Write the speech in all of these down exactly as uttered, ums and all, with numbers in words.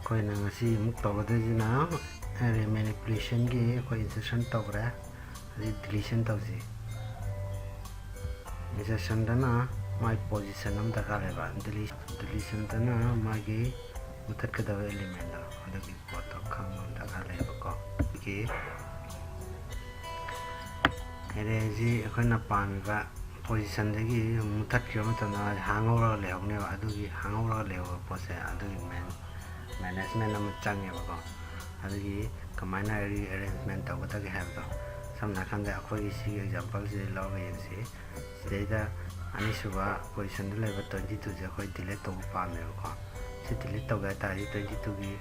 ꯑꯩꯈꯣꯏꯅ ꯉꯁꯤ ꯑꯃꯨꯛ ꯇꯧꯒꯗꯣꯏꯁꯤꯅ array manipulationꯒꯤ ꯑꯩꯈꯣꯏ insertion ꯇꯧꯈ꯭ꯔꯦ, ꯍꯧꯖꯤꯛ deletion ꯇꯧꯁꯤ꯫ Insertionꯗꯅ ꯃꯥꯏ position ꯑꯃ ꯗꯔꯀꯥꯔ ꯂꯩꯕ, deletionꯗꯅ ꯃꯥꯒꯤ ꯃꯨꯊꯠꯀꯗꯕ elementꯗꯣ ꯑꯗꯨꯒꯤ ꯄꯣꯠꯇꯣ ꯈꯪꯕ ꯑꯃ ꯗꯔꯀꯥꯔ ꯂꯩꯌꯦꯕꯀꯣ꯫ ꯑꯗꯨꯒꯤ arrayꯁꯤ ꯑꯩꯈꯣꯏꯅ ꯄꯥꯝꯃꯤꯕ positionꯗꯒꯤ ꯃꯨꯊꯠꯈꯤꯕ ꯃꯇꯝꯗ ꯃꯥꯁꯦ ꯍꯥꯡꯍꯧꯔꯒ ꯂꯩꯍꯧꯅꯦꯕ꯫ ꯑꯗꯨꯒꯤ ꯍꯥꯡꯍꯧꯔꯒ ꯂꯩꯍꯧꯕ ꯄꯣꯠꯁꯦ ꯑꯗꯨꯒꯤ main management ꯑꯃ ꯆꯪꯉꯦꯕꯀꯣ꯫ ꯑꯗꯨꯒꯤ ꯀꯃꯥꯏꯅ rearrangement ꯇꯧꯒꯗꯒꯦ ꯍꯥꯏꯕꯗꯣ, ꯁꯝꯅ ꯍꯥꯏꯔꯀꯥꯟꯗ ꯑꯩꯈꯣꯏꯒꯤ ꯁꯤꯒꯤ exampleꯁꯤ ꯂꯧꯔꯒ ꯌꯦꯡꯁꯤ꯫ ꯁꯤꯗꯩꯗ ꯑꯅꯤꯁꯨꯕ positionꯗ ꯂꯩꯕ twenty twoꯁꯦ ꯑꯩꯈꯣꯏ delete ꯇꯧꯕ ꯄꯥꯝꯃꯦꯕꯀꯣ꯫ ꯁꯤ delete ꯇꯧꯒꯦ ꯍꯥꯏ ꯇꯥꯔꯗꯤ twenty twoꯒꯤ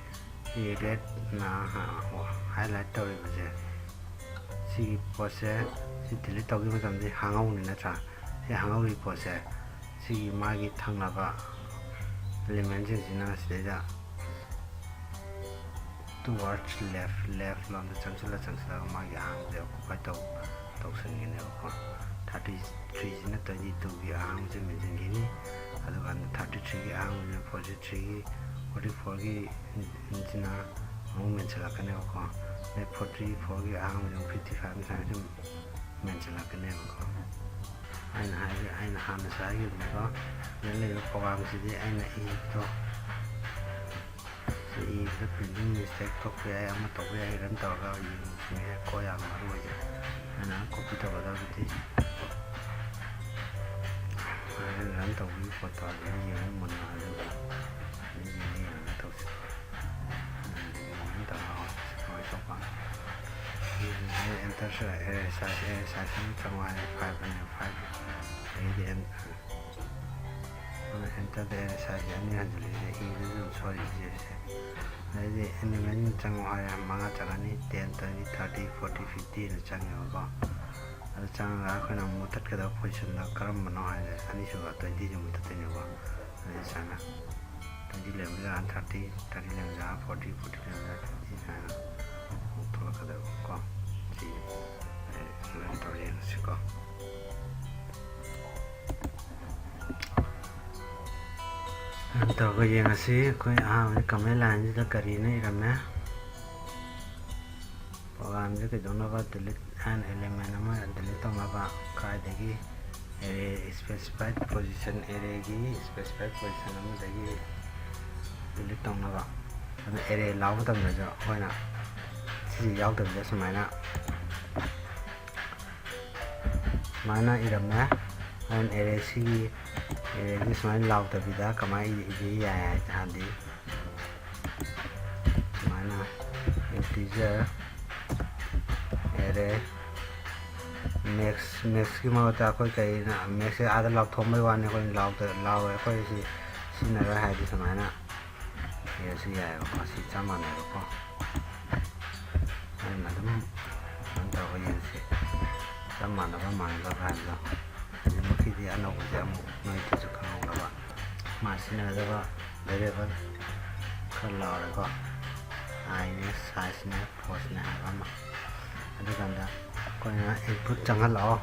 ꯁꯤ redꯅ highlight ꯇꯧꯔꯤꯕꯁꯦ, ꯁꯤꯒꯤ ꯄꯣꯠꯁꯦ, ꯁꯤ delete ꯇꯧꯈꯤꯕ ꯃꯇꯝꯗ ꯍꯥꯡꯍꯧꯅꯤ ꯅꯠꯇ꯭ꯔꯥ? ꯁꯤ ꯍꯥꯡꯍꯧꯔꯤꯕ ꯄꯣꯠꯁꯦ, ꯁꯤꯒꯤ ꯃꯥꯒꯤ ꯊꯪꯅꯕ elementꯁꯤꯡꯁꯤꯅ ꯁꯤꯗꯩꯗ towards left, left ꯂꯣꯝꯗ ꯆꯪꯁꯤꯜꯂ ꯆꯪꯁꯤꯜꯂꯒ ꯃꯥꯒꯤ ꯑꯍꯥꯡꯕꯁꯦ occupy ꯇꯧ ꯇꯧꯁꯟꯒꯅꯦꯕꯀꯣ꯫ Thirty threeꯁꯤꯅ twenty twoꯒꯤ ꯑꯍꯥꯡꯕꯁꯦ ꯃꯦꯟꯁꯤꯟꯈꯤꯅꯤ꯫ ꯑꯗꯨꯀꯥꯟꯗ thirty threeꯒꯤ ꯑꯍꯥꯡꯕꯁꯤꯅ forty threeꯒꯤ, forty fourꯒꯤ ꯁꯤꯅ ꯑꯃꯨꯛ ꯃꯦꯟꯁꯤꯜꯂꯛꯀꯅꯦꯕꯀꯣ꯫ ꯑꯗꯩ forty fourꯒꯤ ꯑꯍꯥꯡꯕꯁꯦ ꯑꯃꯨꯛ fifty five ꯁꯨꯃꯥꯏꯅ ꯁꯨꯝ ꯃꯦꯟꯁꯤꯜꯂꯛꯀꯅꯦꯕꯀꯣ꯫ ꯑꯩꯅ ꯍꯥꯏ-, ꯑꯩꯅ ꯍꯥꯟꯅꯁꯨ ꯍꯥꯏꯈꯤꯕꯅꯤꯀꯣ, ꯁꯤꯗ ꯂꯩꯕ programꯁꯤꯗꯤ ꯑꯩꯅ ꯏꯕꯗꯣ, ꯁꯤ ꯏꯕꯗ printing mistake ꯊꯣꯛꯄ ꯌꯥꯏ, ꯑꯃ ꯇꯧꯕ ꯌꯥꯏ, run ꯇꯧꯔꯒ ꯌꯦꯡꯉꯨ ꯀꯣ, ꯌꯥꯝ ꯃꯔꯨ ꯑꯣꯏꯁꯦ꯫ ꯑꯩꯅ copy ꯇꯧꯒꯗꯕꯗꯤ run ꯇꯧꯕꯒꯤ ꯄꯣꯠꯇꯣ ꯑꯗꯨꯝ ꯌꯦꯡꯉꯨ ꯃꯨꯟꯅ, ꯑꯗꯨꯒ ꯑꯗꯨꯝ ꯌꯦꯡꯉ ꯌꯦꯡꯉꯒ ꯇꯧꯁꯤ꯫ ꯑꯗꯨꯃꯥꯏꯅ ꯇꯧꯔꯒ ꯀꯃꯥꯏꯅ ꯇꯧꯕ? Enter array size, array size ꯑꯃ ꯆꯪꯉꯣ ꯍꯥꯏꯔꯦ, five ꯑꯅꯤ, five꯫ ꯑꯗꯩꯗꯤ en-, enter the array size ꯑꯅꯤ ꯍꯟꯖꯤꯜꯂꯛꯏꯁꯦ, ꯏꯕꯗ ꯑꯗꯨꯝ ꯁꯣꯏꯔꯤꯁꯦ꯫ ꯑꯗꯩꯗꯤ element ꯆꯪꯉꯣ ꯍꯥꯏꯔꯦ, ꯃꯉꯥ ꯆꯪꯉꯅꯤ, ten, twenty, thirty, forty, fifty ꯍꯥꯏꯅ ꯆꯪꯉꯦꯕꯀꯣ꯫ ꯑꯗꯨ ꯆꯪꯉꯒ ꯑꯩꯈꯣꯏꯅ ꯑꯃꯨꯛ ꯃꯨꯊꯠꯀꯗꯕ positionꯗ ꯀꯔꯝꯕꯅꯣ ꯍꯥꯏꯔꯦ, ꯑꯅꯤꯁꯨꯕ twentyꯁꯦ ꯃꯨꯊꯠꯇꯣꯏꯅꯦꯕꯀꯣ꯫ ꯑꯗꯩ ꯁꯨꯃꯥꯏꯅ twenty ꯂꯩꯔꯝꯕ ꯖꯒꯥ thirty, thirty ꯂꯩꯔꯝꯕ ꯖꯒꯥ forty, forty ꯂꯩꯔꯝꯕ ꯖꯒꯥ twenty ꯍꯥꯏꯅ ꯑꯃꯨꯛ ꯊꯣꯛꯂꯛꯀꯗꯕꯀꯣ꯫ ꯁꯤ run ꯇꯧꯔ ꯌꯦꯡꯉꯁꯤꯀꯣ꯫ Run ꯇꯧꯔꯒ ꯌꯦꯡꯉꯁꯤ꯫ ꯑꯩꯈꯣꯏ ꯑꯍꯥꯟꯕꯗ command lineꯁꯤꯗ ꯀꯔꯤꯅ ꯏꯔꯝꯃꯦ? Programꯁꯦ ꯀꯩꯗꯧꯅꯕ? Delete an element ꯑꯃ delete ꯇꯧꯅꯕ꯫ ꯀꯥꯏꯗꯒꯤ? Array specified position, arrayꯒꯤ specified position ꯑꯃꯗꯒꯤ delete ꯇꯧꯅꯕ꯫ ꯑꯗꯨ array ꯂꯥꯎꯕ ꯃꯇꯝꯗꯁꯨ ꯑꯩꯈꯣꯏꯅ ꯁꯤꯁꯦ ꯌꯥꯎꯗꯕꯤꯗ ꯁꯨꯃꯥꯏꯅ ꯁꯨꯃꯥꯏꯅ ꯏꯔꯝꯃꯦ꯫ ꯑꯗꯨꯅ array ꯁꯤꯒꯤ arrayꯁꯤ ꯁꯨꯃꯥꯏꯅ ꯂꯥꯎꯗꯕꯤꯗ ꯀꯃꯥꯏꯅ ꯏꯕ ꯌꯥꯏ ꯍꯥꯏ ꯇꯥꯔꯗꯤ, ꯁꯨꯃꯥꯏꯅ integer array max, maxꯀꯤ ꯃꯍꯨꯠꯇ ꯑꯩꯈꯣꯏ ꯀꯩꯅ, maxꯁꯦ ꯑꯥꯗ ꯂꯥꯎꯊꯣꯛꯑꯝꯕꯩ ꯋꯥꯅꯤ, ꯑꯩꯈꯣꯏꯅ ꯂꯥꯎꯗ-, ꯂꯥꯎꯔꯦ, ꯑꯩꯈꯣꯏ ꯁꯤ ꯁꯤꯖꯤꯟꯅꯔꯣꯏ ꯍꯥꯏꯗꯤ ꯁꯨꯃꯥꯏꯅ ꯏꯔꯁꯨ ꯌꯥꯏꯑꯕꯀꯣ꯫ ꯁꯤ ꯆꯞ ꯃꯥꯟꯅꯩꯕꯀꯣ꯫ ꯑꯗꯨꯅ ꯑꯗꯨꯝ run ꯇꯧꯔꯒ ꯌꯦꯡꯁꯤ꯫ ꯆꯞ ꯃꯥꯟꯅꯕ ꯃꯥꯟꯅꯗꯕ꯭ꯔꯥ ꯍꯥꯏꯕꯗꯣ꯫ ꯍꯧꯖꯤꯛꯃꯛꯀꯤꯗꯤ ꯑꯅꯧꯕꯁꯦ ꯑꯃꯨꯛ ꯅꯣꯏꯗꯁꯨ ꯈꯪꯍꯧꯅꯕ꯫ ꯃꯥ ꯁꯤꯖꯤꯟꯅꯒꯗꯕ variable ꯈꯔ ꯂꯥꯎꯔꯦꯀꯣ꯫ iꯅꯦ, sizeꯅꯦ, postꯅꯦ ꯍꯥꯏꯕ ꯑꯃ꯫ ꯑꯗꯨꯀꯥꯟꯗ ꯑꯩꯈꯣꯏꯅ input ꯆꯪꯍꯜꯂꯛꯑꯣ꯫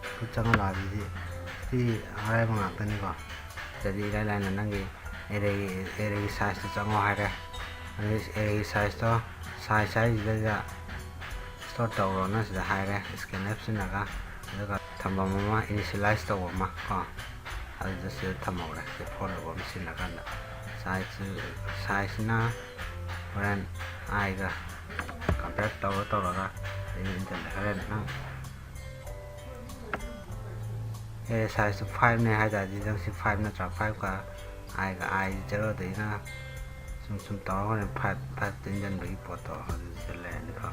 Input ꯆꯪꯍꯜꯂꯛꯑꯗꯤ ꯁꯤ ꯑꯔꯥꯏꯕ ꯉꯥꯛꯇꯅꯤꯀꯣ꯫ ꯁꯤꯗꯗꯤ ꯏꯔꯥꯏ ꯂꯥꯏꯅ ꯅꯪꯒꯤ arrayꯒꯤ, arrayꯒꯤ sizeꯇꯣ ꯆꯪꯉꯣ ꯍꯥꯏꯔꯦ꯫ ꯑꯗꯩ arrayꯒꯤ sizeꯇꯣ, size ꯍꯥꯏꯁꯤꯗꯩꯗ store ꯇꯧꯔꯣꯅ ꯁꯤꯗ ꯍꯥꯏꯔꯦ, scanf ꯁꯤꯖꯤꯟꯅꯔꯒ꯫ ꯑꯗꯨꯒ ꯊꯝꯐꯝ ꯑꯃ initialize ꯇꯧꯕ ꯑꯃ ꯀꯣ, ꯑꯗꯨꯗ ꯁꯤꯗ ꯊꯝꯍꯧꯔꯦ꯫ ꯁꯤ for loop ꯑꯃ ꯁꯤꯖꯤꯟꯅꯔꯀꯥꯟꯗ size, sizeꯅ ꯍꯣꯔꯦꯟ iꯒ compare ꯇꯧꯔ ꯇꯧꯔꯒ ꯑꯗꯒꯤ ꯏꯟꯇꯔꯅꯦꯠ ꯍꯣꯔꯦꯟ ꯅꯪ array sizeꯇꯨ fiveꯅꯦ ꯍꯥꯏ ꯇꯥꯔꯗꯤ ꯅꯪ ꯁꯤ five ꯅꯠꯇ꯭ꯔꯥ, fiveꯀ iꯒ, i zeroꯗꯒꯤꯅ ꯁꯨꯝ ꯁꯨꯝ ꯇꯧꯔꯒ ꯍꯣꯔꯦꯟ five, fiveꯇ ꯏꯟꯁꯤꯟꯕꯒꯤ ꯄꯣꯠꯇꯣ ꯑꯗꯨꯗ ꯂꯩꯔꯅꯤꯀꯣ꯫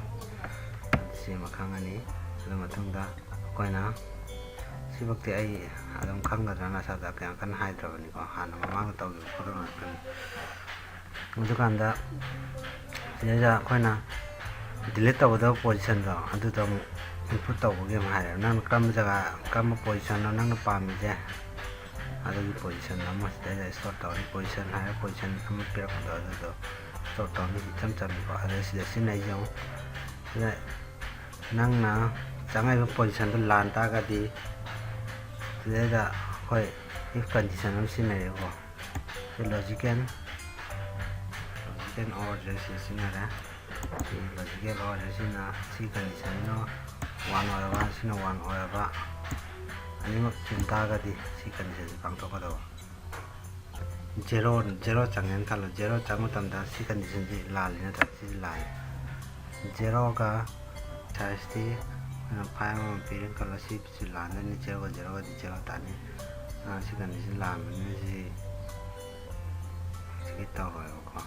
ꯑꯗꯨ ꯁꯤꯃ ꯈꯪꯉꯅꯤ꯫ ꯑꯗꯨ ꯃꯇꯨꯡꯗ ꯑꯩꯈꯣꯏꯅ ꯁꯤꯐꯧꯗꯤ ꯑꯩ ꯑꯗꯨꯝ ꯈꯪꯒꯗ꯭ꯔꯅ ꯑꯁꯥꯗ ꯌꯥꯝ ꯀꯟꯅ ꯍꯥꯏꯗ꯭ꯔꯕꯅꯤꯀꯣ, ꯍꯥꯟꯅ ꯃꯃꯥꯡꯗ ꯇꯧꯈꯤꯕ ꯄꯣꯠꯇꯣ ꯉꯥꯛꯇꯅꯤ꯫ ꯑꯗꯨꯀꯥꯟꯗ ꯁꯤꯗꯩꯗ ꯑꯩꯈꯣꯏꯅ delete ꯇꯧꯒꯗꯕ positionꯗꯣ ꯑꯗꯨꯗꯣ ꯑꯃꯨꯛ input ꯇꯧꯕꯒꯤ ꯑꯃꯨꯛ ꯍꯥꯏꯔꯦ꯫ ꯅꯪꯅ ꯀꯔꯝꯕ ꯖꯒꯥ, ꯀꯔꯝꯕ positionꯅꯣ ꯅꯪꯅ ꯄꯥꯝꯃꯤꯁꯦ, ꯑꯗꯨꯒꯤ position ꯑꯃ ꯁꯤꯗꯩꯗ store ꯇꯧꯔꯅꯤ꯫ Position ꯍꯥꯏꯔꯒ position ꯑꯃ ꯄꯤꯔꯛꯄꯗꯣ ꯑꯗꯨꯗꯣ store ꯇꯧꯔꯅꯤ꯫ ꯏꯆꯝ ꯆꯝꯃꯤꯀꯣ꯫ ꯑꯗ ꯁꯤꯗ ꯁꯤꯖꯤꯟꯅꯩꯁꯦ ꯑꯃꯨꯛ ꯁꯤꯗ ꯅꯪꯅ ꯆꯪꯉꯛꯏꯕ positionꯗꯨ ꯂꯥꯟ ꯇꯥꯔꯒꯗꯤ ꯁꯤꯗꯩꯗ ꯑꯩꯈꯣꯏ if condition ꯑꯃ ꯁꯤꯖꯤꯟꯅꯔꯦꯀꯣ꯫ Logical, logical OR ꯁꯦ ꯁꯤ ꯁꯤꯖꯤꯟꯅꯔꯦ꯫ ꯁꯤ logical OR ꯁꯤꯅ ꯁꯤ condition ꯅ one ꯑꯣꯏꯔꯕ, ꯁꯤꯅ one ꯑꯣꯏꯔꯕ, ꯑꯅꯤꯃꯛ ꯆꯨꯝ ꯇꯥꯔꯒꯗꯤ ꯁꯤ condition ꯁꯦ ꯄꯥꯡꯊꯣꯛꯀꯗꯧꯕ꯫ Zero, zero ꯆꯪꯉꯦꯅ ꯈꯜꯂꯣ꯫ Zero ꯆꯪꯕ ꯃꯇꯝꯗ ꯁꯤ condition ꯁꯤ ꯂꯥꯜꯂꯤ ꯅꯠꯇ꯭ꯔꯥ? ꯁꯤꯁꯨ ꯂꯥꯜꯂꯤ꯫ Zero ꯒ size ꯇꯤ ꯑꯩꯈꯣꯏꯅ five ꯑꯃ ꯄꯤꯔꯦꯅ ꯈꯜꯂꯣ꯫ ꯁꯤꯁꯨ ꯂꯥꯟꯗꯣꯏꯅꯤ꯫ Zero ꯒ zero ꯒꯗꯤ zero ꯇꯥꯅꯤ꯫ ꯑꯥ, ꯁꯤ condition ꯂꯥꯟꯕꯅꯤꯅ ꯁꯤ, ꯁꯤꯒꯤ ꯇꯧꯔꯣꯏꯕꯀꯣ꯫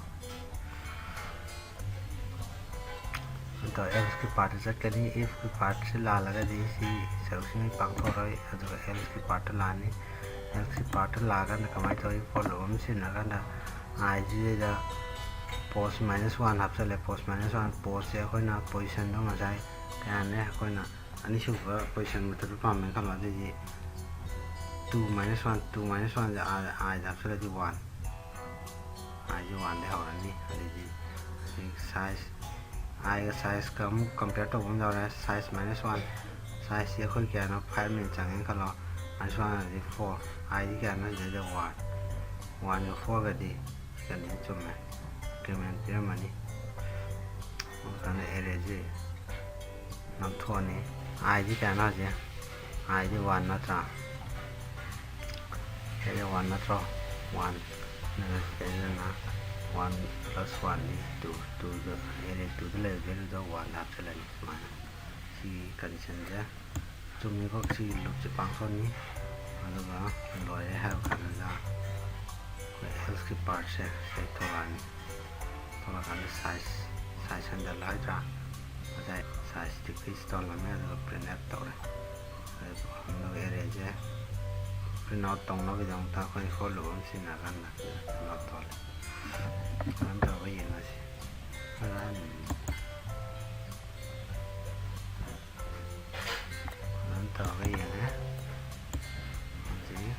ꯑꯗꯣ else ꯀꯤ part ꯇ ꯆꯠꯀꯅꯤ꯫ If ꯀꯤ part ꯁꯤ ꯂꯥꯜꯂꯒꯗꯤ ꯁꯤ ꯁꯔꯨꯛꯁꯤꯃ ꯄꯥꯡꯊꯣꯛꯑꯔꯣꯏ꯫ ꯑꯗꯨꯒ else ꯀꯤ part ꯇ ꯂꯥꯛꯑꯅꯤ꯫ Else ꯀꯤ part ꯇ ꯂꯥꯛꯑꯀꯥꯟꯗ ꯀꯃꯥꯏꯅ ꯇꯧꯏ? For loop ꯑꯃ ꯁꯤꯖꯤꯟꯅꯔꯀꯥꯟꯗ I ꯁꯤꯗꯩꯗ post minus one ꯍꯥꯞꯆꯜꯂꯦ꯫ Post minus one post ꯁꯦ ꯑꯩꯈꯣꯏꯅ position ꯗꯣ ꯉꯁꯥꯏ ꯀꯌꯥꯅꯦ? ꯑꯩꯈꯣꯏꯅ ꯑꯅꯤꯁꯨꯕ position ꯃꯊꯛꯇ ꯄꯥꯝꯃꯦꯅ ꯈꯜꯂꯣ꯫ ꯑꯗꯨꯗꯤ two minus one, two minus one say I, I the ꯍꯥꯞꯆꯜꯂꯗꯤ one꯫ I say one ꯗꯩ ꯍꯧꯔꯅꯤ꯫ ꯑꯗꯩꯗꯤ size, I ꯒ size ꯒ ꯑꯃꯨꯛ compare ꯇꯧꯕ ꯑꯃ ꯌꯥꯎꯔꯦ꯫ Size minus one, size ꯁꯤ ꯑꯩꯈꯣꯏ ꯀꯌꯥꯅꯣ? Five ꯅ ꯆꯪꯉꯦꯅ ꯈꯜꯂꯣ꯫ Minus one ꯑꯗꯤ four, I ꯗꯤ ꯀꯌꯥꯅꯣ? ꯁꯤꯗꯩꯗ one꯫ One ꯒ four ꯒꯗꯤ ꯁꯤꯗꯗꯤ ꯆꯨꯝꯃꯦ꯫ Increment ꯄꯤꯔꯝꯃꯅꯤ꯫ ꯑꯗꯨꯀꯥꯟꯗ array ꯁꯤ ꯅꯝꯊꯣꯛꯑꯅꯤ꯫ I ꯗꯤ ꯀꯌꯥꯅꯣ ꯍꯧꯖꯤꯛ? I ꯗꯤ one ꯅꯠꯇ꯭ꯔꯥ? Array one ꯅꯠꯇ꯭ꯔꯣ? One꯫ ꯑꯗꯨꯅ ꯁꯤꯗꯩꯗꯅ one plus one ꯗꯤ two꯫ Two ꯗ, array two ꯗ ꯂꯩꯕ value ꯗꯣ one ꯗ ꯍꯥꯞꯆꯤꯜꯂꯅꯤ꯫ ꯁꯨꯃꯥꯏꯅ ꯁꯤꯒꯤ condition ꯁꯦ ꯆꯨꯝꯃꯤꯀꯣ꯫ ꯁꯤꯒꯤ loop ꯁꯦ ꯄꯥꯡꯊꯣꯛꯑꯅꯤ꯫ ꯑꯗꯨꯒ ꯂꯣꯏꯔꯦ ꯍꯥꯏꯕ ꯀꯥꯟꯗ ꯑꯩꯈꯣꯏ else ꯀꯤ part ꯁꯦ ꯁꯤꯗ ꯊꯣꯛꯂꯛꯑꯅꯤ꯫ ꯊꯣꯛꯂꯛꯑꯀꯥꯟꯗ size, size ꯍꯟꯊꯍꯜꯂꯣ ꯍꯥꯏꯗ꯭ꯔꯥ? ꯉꯁꯥꯏ size decrease ꯇꯧꯍꯜꯂꯝꯃꯦ, ꯑꯗꯨꯒ print f ꯇꯧꯔꯦ꯫ ꯑꯗꯨꯒ array ꯁꯦ print out ꯇꯧꯅꯕꯒꯤꯗꯃꯛꯇ ꯑꯩꯈꯣꯏ for loop ꯑꯃ ꯁꯤꯖꯤꯟꯅꯔꯀꯥꯟꯗ print out ꯇꯧꯍꯜꯂꯦ꯫ Run ꯇꯧꯔꯒ ꯌꯦꯡꯉꯁꯤ꯫ Run꯫ Run ꯇꯧꯔꯒ ꯌꯦꯡꯉꯦ꯫ ꯍꯧꯖꯤꯛ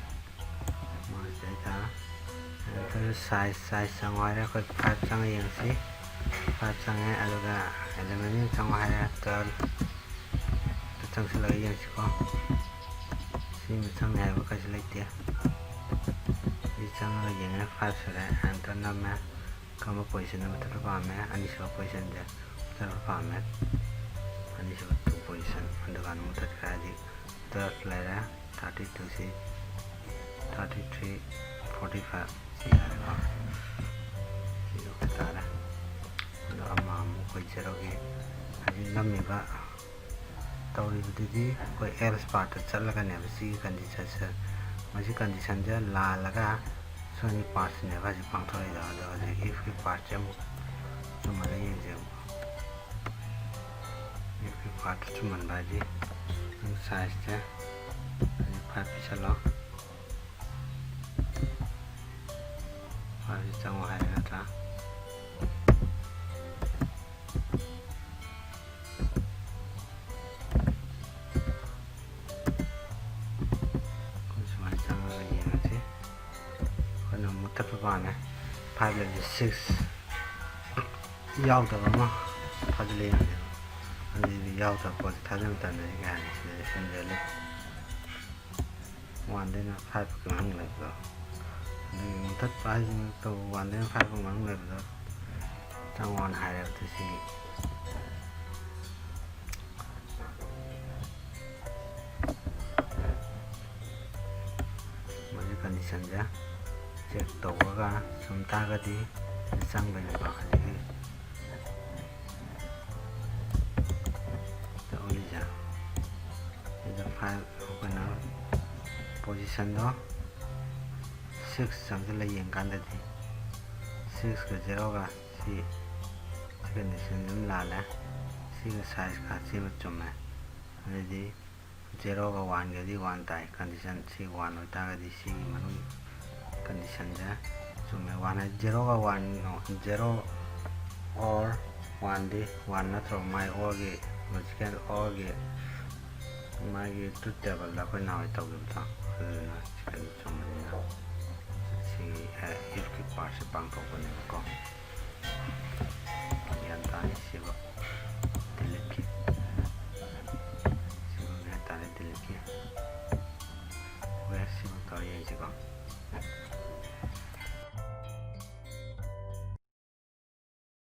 ꯃꯣꯏꯁꯤꯗꯩꯗ enter size, size ꯆꯪꯉꯣ ꯍꯥꯏꯔꯦ꯫ ꯑꯩꯈꯣꯏ five ꯆꯪꯉ ꯌꯦꯡꯁꯤ꯫ Five ꯆꯪꯉꯦ꯫ ꯑꯗꯨꯒ eleven ꯆꯪꯉꯣ ꯍꯥꯏꯔꯦ꯫ Twelve꯫ ꯆꯪꯁꯤꯜꯂꯒ ꯌꯦꯡꯁꯤꯀꯣ꯫ ꯁꯤ ꯃꯊꯪꯅꯤ ꯍꯥꯏꯕ ꯀꯩꯁꯨ ꯂꯩꯇꯦ꯫ ꯁꯤ ꯆꯪꯉꯒ ꯌꯦꯡꯉꯦ꯫ Five ꯁꯨꯔꯦ, enter ꯅꯝꯃꯦ꯫ ꯀꯔꯝꯕ position ꯗ ꯃꯨꯊꯠꯄ ꯄꯥꯝꯃꯦ? ꯑꯅꯤꯁꯨꯕ position ꯁꯦ ꯃꯨꯊꯠꯄ ꯄꯥꯝꯃꯦ꯫ ꯑꯅꯤꯁꯨꯕ two position꯫ ꯑꯗꯨꯀꯥꯟꯗ ꯃꯨꯊꯠꯈ꯭ꯔꯦ ꯍꯥꯏꯗꯤ twelve ꯂꯩꯔꯦ꯫ Thirty two ꯁꯤ, thirty three, forty five ꯁꯤ ꯌꯥꯔꯦꯀꯣ꯫ ꯁꯤ ꯌꯧꯕ ꯇꯥꯔꯦ꯫ ꯑꯗꯣ ꯑꯃ ꯑꯃꯨꯛ ꯑꯩꯈꯣꯏ zero ꯒꯤ ꯍꯧꯖꯤꯛ ꯅꯝꯃꯤꯕ ꯇꯧꯔꯤꯕꯗꯨꯗꯤ ꯑꯩꯈꯣꯏ else part ꯇ ꯆꯠꯂꯒꯅꯦꯕ ꯁꯤꯒꯤ condition ꯁꯦ꯫ ꯃꯁꯤ condition ꯁꯦ ꯂꯥꯜꯂꯒ ꯁꯣꯝꯒꯤ part ꯁꯤꯅꯦꯕ ꯍꯧꯖꯤꯛ ꯄꯥꯡꯊꯣꯔꯛꯏꯗꯣ꯫ ꯑꯗꯣ ꯍꯧꯖꯤꯛ if ꯀꯤ part ꯁꯦ ꯑꯃꯨꯛ ꯆꯨꯝꯍꯜꯂ ꯌꯦꯡꯁꯦ꯫ If ꯀꯤ part ꯇ ꯆꯨꯝꯍꯟꯕ ꯍꯥꯏꯗꯤ ꯅꯪ size ꯁꯦ ꯍꯧꯖꯤꯛ five ꯄꯤꯁꯜꯂꯣ꯫ Five ꯁꯤ ꯆꯪꯉꯣ ꯍꯥꯏꯔꯦ ꯅꯠꯇ꯭ꯔꯥ? ꯑꯩꯈꯣꯏ ꯁꯨꯃꯥꯏꯅ ꯆꯪꯉꯒ ꯌꯦꯡꯉꯁꯤ꯫ ꯑꯩꯈꯣꯏꯅ ꯃꯨꯊꯠꯄ ꯄꯥꯝꯃꯦ꯫ Five ꯂꯩꯕꯁꯦ six ꯌꯥꯎꯗꯕ ꯑꯃ ꯊꯥꯖꯤꯜꯂ ꯌꯦꯡꯁꯦꯕ꯫ ꯑꯗꯨꯗꯤ ꯌꯥꯎꯗꯕ ꯄꯣꯠꯁꯦ ꯊꯥꯖꯤꯟꯕ ꯃꯇꯝꯗꯗꯤ ꯀꯩ ꯍꯥꯏꯅꯤ? ꯁꯤꯗꯗꯤ invalid꯫ One ꯗꯩꯅ five ꯐꯥꯎꯒꯤ ꯃꯅꯨꯡ ꯂꯩꯕꯗꯣ꯫ ꯑꯗꯨꯒꯤ ꯃꯨꯊꯠꯄ ꯍꯥꯏꯁꯤꯅ ꯇꯧꯕ one ꯗꯩꯅ five ꯐꯥꯎꯒꯤ ꯃꯅꯨꯡ ꯂꯩꯕꯗꯣ ꯆꯪꯉꯣ ꯍꯥꯏꯔꯦꯕ ꯁꯤꯒꯤ꯫ ꯃꯁꯤ condition ꯁꯦ check ꯇꯧꯔꯒ ꯆꯨꯝ ꯇꯥꯔꯒꯗꯤ ꯆꯪꯕꯅꯦꯕ꯫ ꯑꯗꯒꯤ ꯇꯧꯔꯤꯁꯦ ꯁꯤꯗ five ꯑꯩꯈꯣꯏꯅ position ꯗꯣ six ꯆꯪꯁꯤꯜꯂ ꯌꯦꯡꯀꯥꯟꯗꯗꯤ six ꯀ zero ꯒ ꯁꯤ, ꯁꯤ condition ꯁꯤ ꯑꯗꯨꯝ ꯂꯥꯜꯂꯦ꯫ ꯁꯤꯒ size ꯀ ꯁꯤꯃ ꯆꯨꯝꯃꯦ꯫ ꯑꯗꯨꯗꯤ zero ꯒ one ꯒꯗꯤ one ꯇꯥꯏ꯫ Condition ꯁꯤ one ꯑꯣꯏꯇꯥꯔꯒꯗꯤ ꯁꯤꯒꯤ ꯃꯅꯨꯡ condition ꯁꯦ ꯆꯨꯝꯃꯦ꯫ One ꯍꯥꯏ, zero ꯒ one, no, zero or one D one ꯅꯠꯇ꯭ꯔꯣ? ꯃꯥꯏ or ꯒꯤ, logical or ꯒꯤ ꯃꯥꯒꯤ truth table ꯗ ꯑꯩꯈꯣꯏ ꯅꯍꯥꯟꯋꯥꯏ ꯇꯧꯈꯤꯕꯗꯣ, ꯑꯗꯨꯗꯨꯅ ꯁꯤ ꯀꯩꯅꯣ ꯆꯨꯝꯕꯅꯤꯅ ꯁꯤꯒꯤ, ꯑꯦ, if ꯀꯤ part ꯁꯦ ꯄꯥꯡꯊꯣꯛꯄꯅꯦꯕꯀꯣ꯫ ꯒ꯭ꯌꯥꯟ ꯇꯥꯔꯦ ꯁꯤꯕꯨ꯫ Delete ꯀꯤ꯫ ꯁꯤꯕꯨ ꯒ꯭ꯌꯥꯟ ꯇꯥꯔꯦ, delete ꯀꯤ꯫ ꯍꯣꯏ, ꯁꯤꯕꯨ ꯇꯧꯔ ꯌꯦꯡꯁꯤꯀꯣ꯫